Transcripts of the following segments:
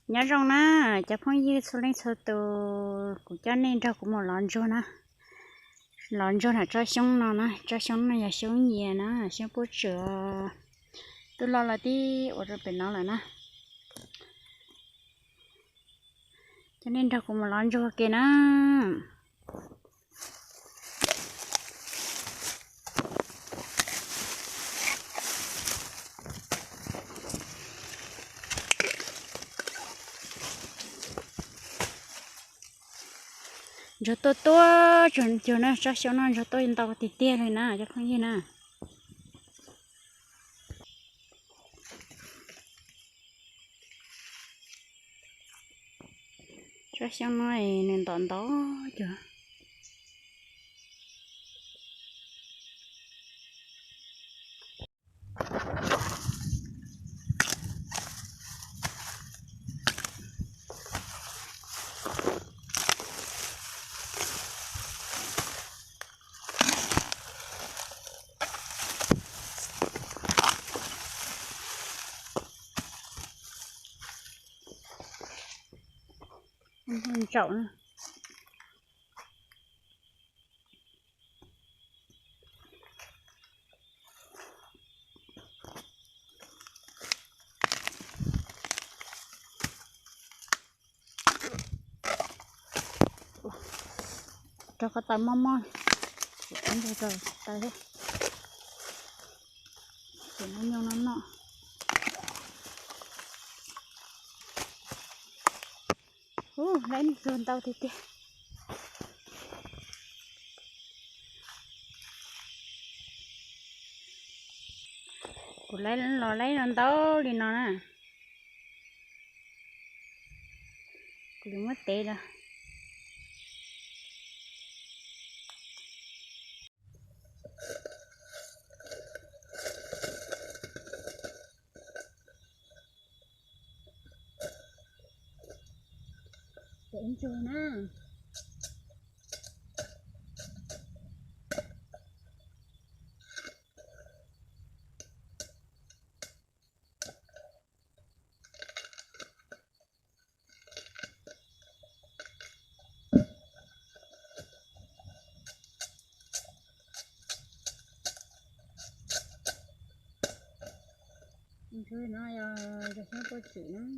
Nyob zoo na, cov phooj ywg txhua leej txhua tus, kuv coj nej nrog kuv mus lov ntsuag na. Lov ntsuag nram tsob xyoob no na, tsob xyoob no yog xyoob yias na, xyoob puab tswm, twb loj los tib ua rau pem no lawm na. Coj nej nrog kuv mus lov ntsuag ke na. Ntsuag tuaj tuaj tsuag cuag na, tsob xyoob no ntsuag tuaj ntau tiag tiag li na cov phooj ywg na. Tsob xyoob no nws ntom nto cuag. Ntsaum na. Rau qhov taws mob mob, rau taws thiab, ces muab nyuj no noj. Ub, laib ntsuag ntau tiag tiag. Kuv los laib los ntau li no na. Kuv yuav muab tev los. Tev ntsuag na. Ntsuag no yog ntsuag xyoob puab tswm na.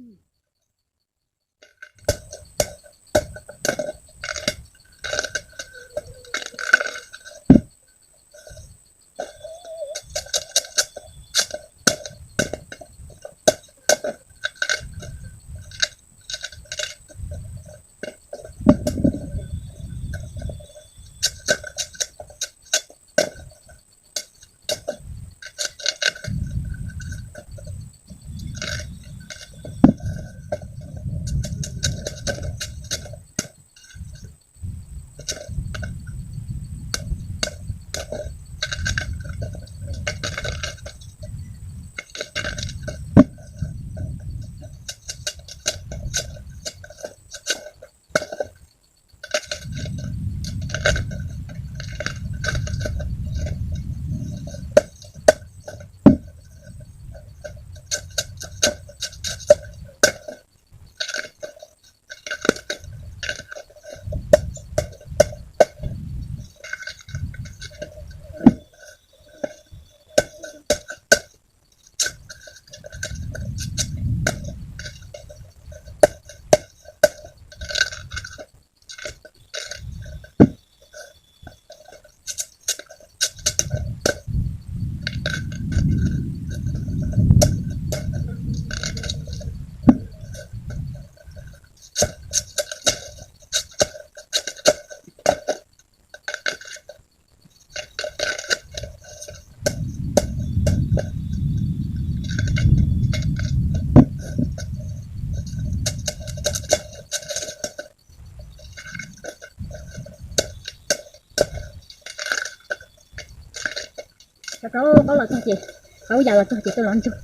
Cov plaub qaub los txog ces, qaub yam los txog ces tuaj lov ntsuag.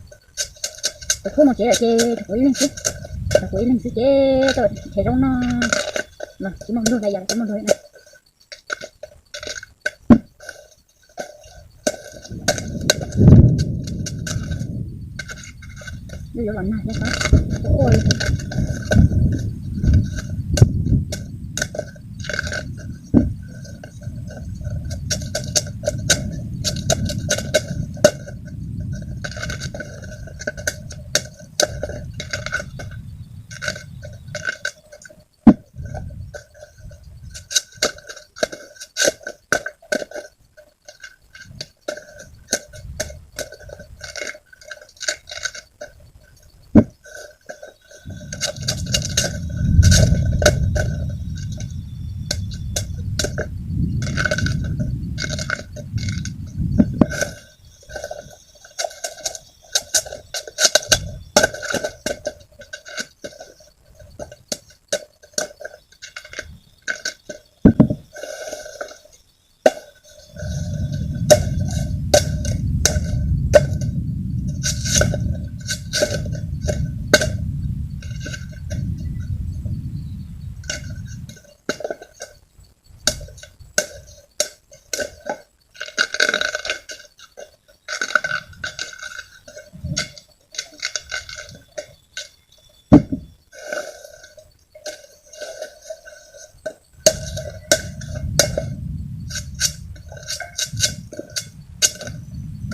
Tus khub mus tsev lawm ces tshuav kuv ib leeg xwb, tshuav kuv ib leeg xwb ces tuaj nrhiav zaub noj los tsis muaj luag, yam tsis muaj luag li na. Wb yuav los nag thiab xwb.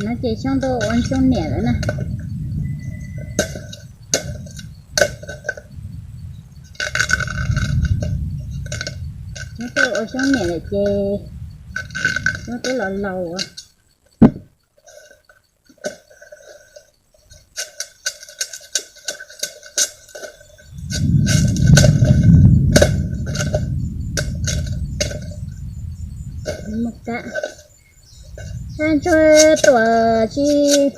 No ces xyoob tuaj ua xyoob niam lawm na. Xyoob tuaj ua xyoob niam lawm ces xyoob twb los laus. Hab ntsuag tuam tsis,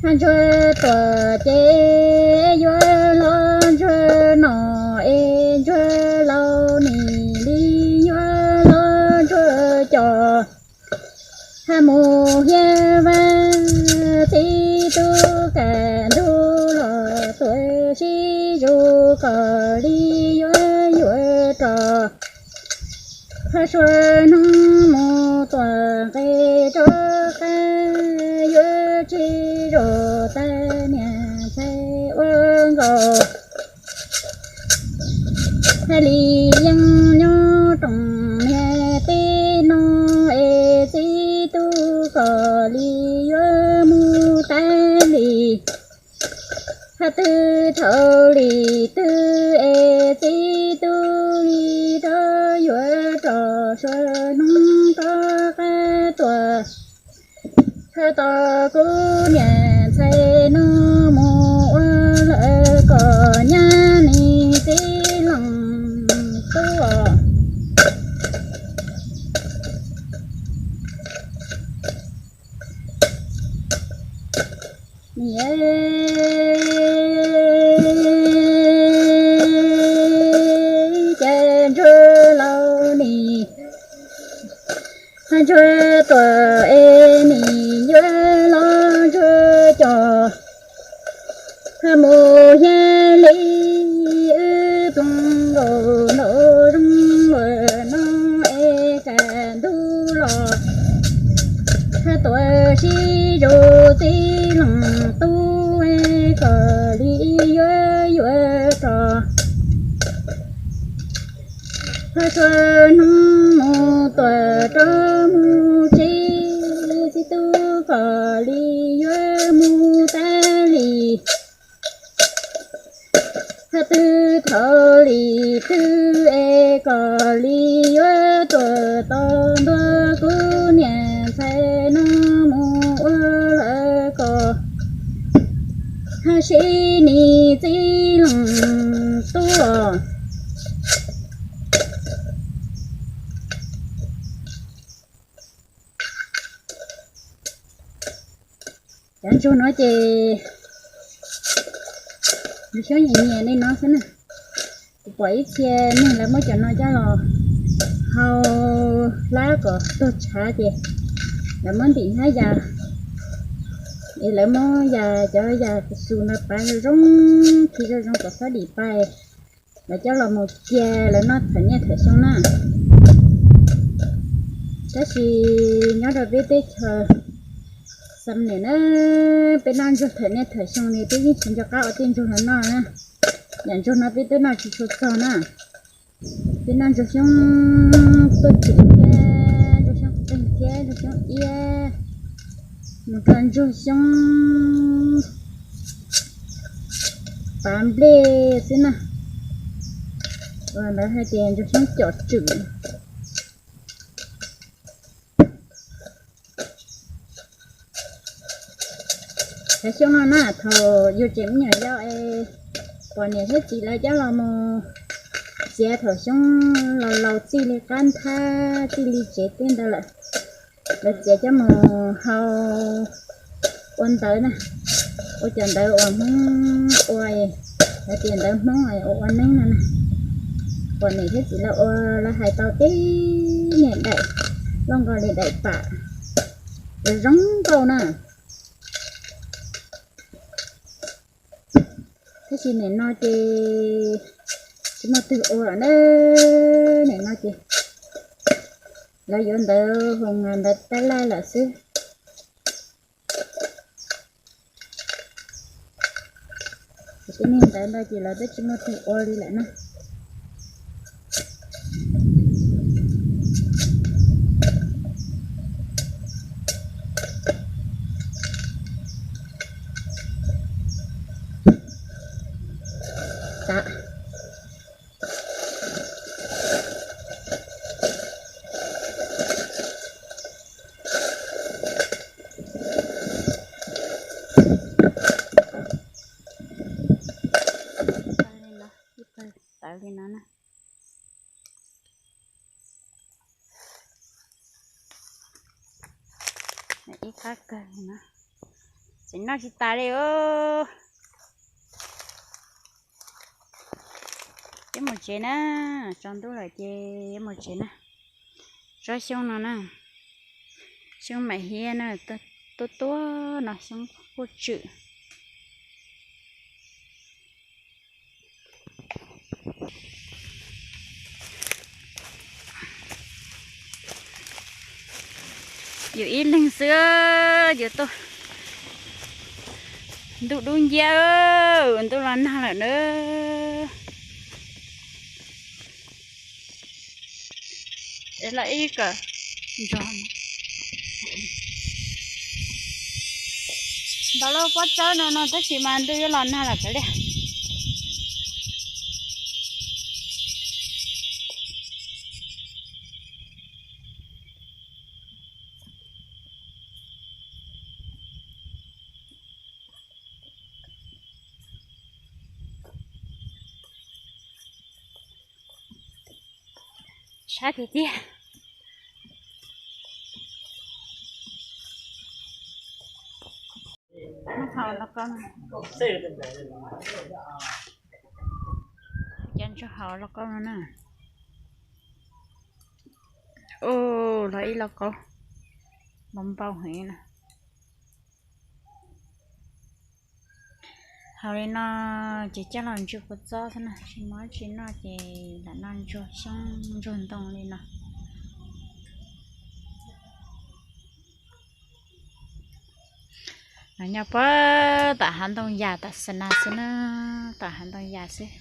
hab ntsuag tuam ces yuav los ntsuag nom es ntsuag laus nim li yuav los ntsuag cov. Hab mus hiab vaj txib tub kam ntug los tuam sib zug kom li yuav yuav rog. Hab sua hnub mus tuam nqe rov qab yuav tsis zog tag niam ntxhais ua nkaus. Hab li yeej nyob rooj niag teb no es txib tub kom li yuav mus tag li. Hab twg thaum li twg es txib tub li rov yuav rog sua hnub rov qab tuam. Hab tos kuv niam ntxhais no mus ua lawm kom nyab nim txiv leej tub os. Nim ces ntsuag laus nim, ntsuag tuam es nim yuav los ntsuag cov. Hab mus hiab li wb ploog nkaus nraum zoov lawm no es kaj ntug los. Hab tuam sib zug txiv leej tub es kom li yuav yuav rog. Hab sua hnub mus tuam rov mus tsev, txib tub kom li yuav mus tag li. Hab twg thaum li twg es kom li yuav tuam tos ntua kuv niam ntxhais no mus ua lawm kom hab sib nim txiv leej tub os. Cov ntsuag no ces nws xyoob nyias nyias li no xwb na. Kuv pom ib txhia neeg lawv muab cov no coj los hau hlab kom tuag tshav ces lawv muab ntim hnab yas, es lawv muab yas cov yas xus ntawd pav zoo zoo, khi zoo zoo kom xob dim pais. Lawv coj los mus cia lawv noj thaum nyiaj thaum xyoo na. Tab sis nyob rau peb teb chaws Xam niam na, peb noj ntsuag thawm niaj thawm xyoo li, peb yeej tsis nco qab ua tej ntsuag no noj na. Yam ntsuag no peb twb noj tsis tshua txog na. Peb noj ntsuag xyoob tuaj tseem thiab, ntsuag xyoob qeeg thiab, ntsuag xyoob iab, mus rau ntsuag xyoob pav nplej xwb na. Ua ntawd hais tias ntsuag xyoob com tswm. Cov xyoob no na, thaum yus tseem me nyuam yaus es pom niam thiab txiv lawv coj los mus txiav thaum xyoob laus laus txij li qab nthab txij li tsev tej ntawd lawm, lawv txiav coj mus hau ua ntawv na, ua cov ntawv uas Hmoob ua, lawv tias ntawv Hmoob ua ua neeb no na. Pom niam thiab txiv lawv ua, lawv hais tau tib niag daim loj nkaus li daim pam, zoo zoo nkauj na. Tab sis nim no ces tsis muaj twg ua lawm na, nim no ces lawv yuav ntawv hoos ntawv tab laj lawm xwb. Ces tej niag ntawv ntawd ces lawv twb tsis muaj twg ua li lawm na. Xav li no, ib pawg tawv li no na. Ib qab kawg li no, tseem noj tsis tas li os. Yuav mus tsev na, tsaus ntuj lawm ces yuav mus tsev na. Tsob xyoob no na, xyoob maim hiab na, tuaj tuaj no xyoob quaj tswm. Yus ib leeg xwb, yuav tuaj ntuj dub nciab, ntuj los nag lawm na. Es los ib kom nrog ntaus lub pob tsawb no no tab sis mas ntuj yuav los nag lawm kav liam. Sab tiag tiag. Haus lauj kaub, cov ntsuag haus lauj kaub no na. Ua los ib lauj kaub, npau npau heev na. Haus li no ces coj los ntsuag kua txob xwb na, tsis muaj dab tsi noj ces lam noj ntsuag xyoob ntsuag ntoo li no. Los nyob puag tom hav ntoo yas tom Xas Nas xwb na, tom hav ntoo yas xwb.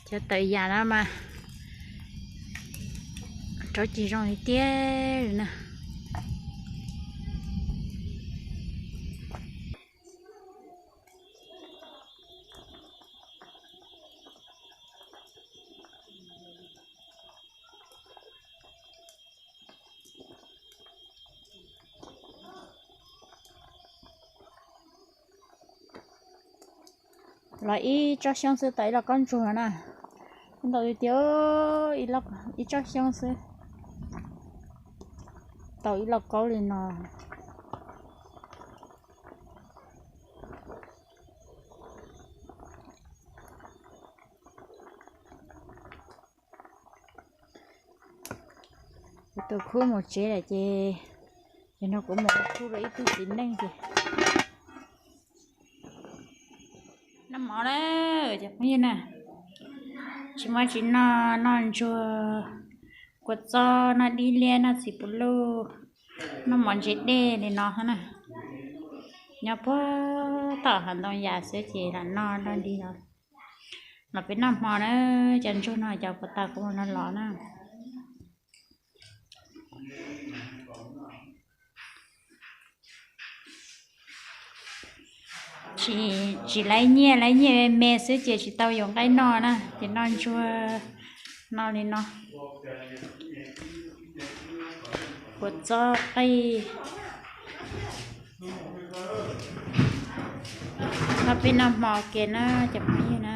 Cov tawv yas no mas rauv cig zoo li tiag li na. Los ib tsob xyoob xwb tau ib lauj kaub ntsuag na. Ntau tiag tiag, ib tsob xyoob xwb tau ib lauj kaub li no. Kuv tus khub mus tsev lawm ces, ces no kuv mus ua khub rau ib tug txiv neej ces. Noj mov na, cov phooj ywg na. Tsis muaj tsis noj, noj ntsuag, kua txob, noj dib liab, noj txiv puv luj, noj mov ntse dej li no na. Nyob puag tom hav ntoo yas xwb ces lam noj noj dib no. Los peb noj hmo na, cov ntsuag no cov puas tau kuv no los na. Tsis, tsis laib nyiaj, laib nyiaj me me xwb ces tsis tau yuav nqaij noj na, ces noj ntsuag no li no. Kua txob qij. Noj peb noj hmo ke na cov phooj ywg na.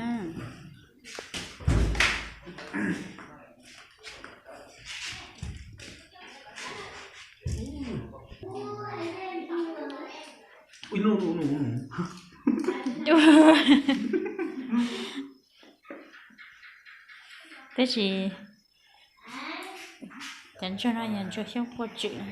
Tab sis cov ntsuag no yog ntsuag xyoob quaj tswm.